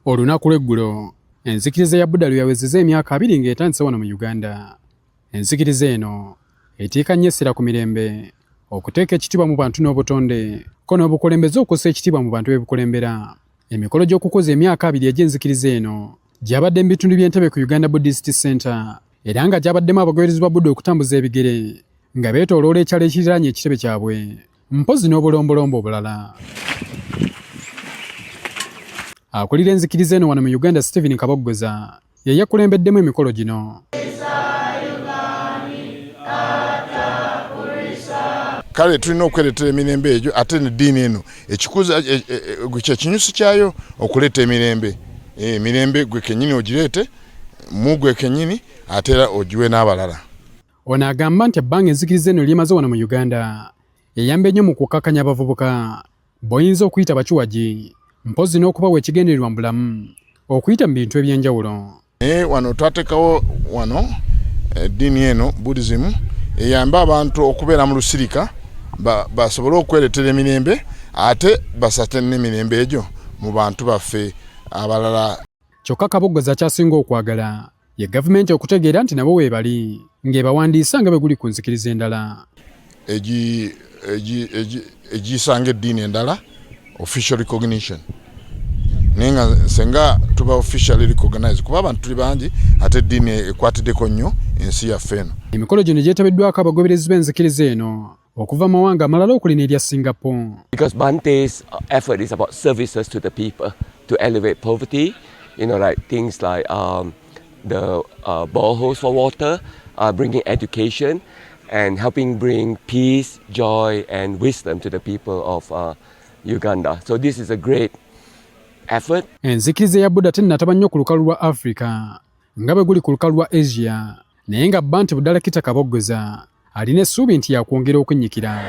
Olunaku lw'eggulo enzikiriza ya Buddha lwe yawezezza emyaka 20 ng'etandise wano mu Uganda. Enzikiriza eno etiika nnyo essira ku mirembe, okuteeka ekitiibwa mu bantu n'obutonde, ko n'obukulembeze okussa ekitiibwa mu bantu be bukulembera. Emikolo gy'okukuza emyaka 20 egy'enzikiriza eno gyabadde mu bitundu by'Entebbe ku Uganda Buddhist Center era nga gyabaddemu abagoberezi ba Buddha okutambuza ebigere nga beetooloola ekyalo ekiriraanye ekitebe kyabwe mpozzi n'obulombolombo obulala. Akulira enzikiriza eno wano mu Uganda Stephen Kaboggoza ye yakulembeddemu emikolo gino. Kale tulina okwereetera emirembe egyo, ate neddiini eno ekikuza kyekinyusi kyayo okuleeta emirembe. Emirembe gwe kennyini ogireete mu gwe kennyini, ate era ogiwe n'abalala. Ono agamba nti ebbanga enzikiriza eno lyemaze wano mu Uganda eyamba ennyo mu kukkakkanya abavubuka b'oyinza okuyita bakiwagi mpozzi n'okubawa ekigendererwa mu bulamu okuyita mu bintu eby'enjawulo. Naye wano twateekawo wano eddiini eno Buddhism eyambe abantu okubeera mu lusirika basobole okwereetera emirembe ate basate n'emirembe egyo mu bantu baffe abalala. Kyokka Kaboggoza ky'asinga okwagala ye gavumenti okutegeera nti nabo weebali ng'ebawandiisa nga bwe guli ku nzikiriza endala. Egiyisanga eddiini endala official recognition, naye nga senga tuba officially recognized kuba abantu tuli bangi ate eddiini ekwatiddeko nnyo ensi yaffe eno. Emikolo gino gyetabiddwako abagoberezi b'enzikiriza eno okuva mu mawanga amalala okuli n'erya Singapore. Because Bhante's effort is about services to the people to elevate poverty, like things like the boreholes for water, bringing education and helping bring peace, joy and wisdom to the people of Uganda. So this is a great effort. Enzikiriza ya Buddha tennataba nnyo ku lukalu lwa Africa nga bwe guli ku lukalu lwa Asia, naye nga Bhante Buddhalakkita Kaboggoza alina essuubi nti yakwongera okunnyikira.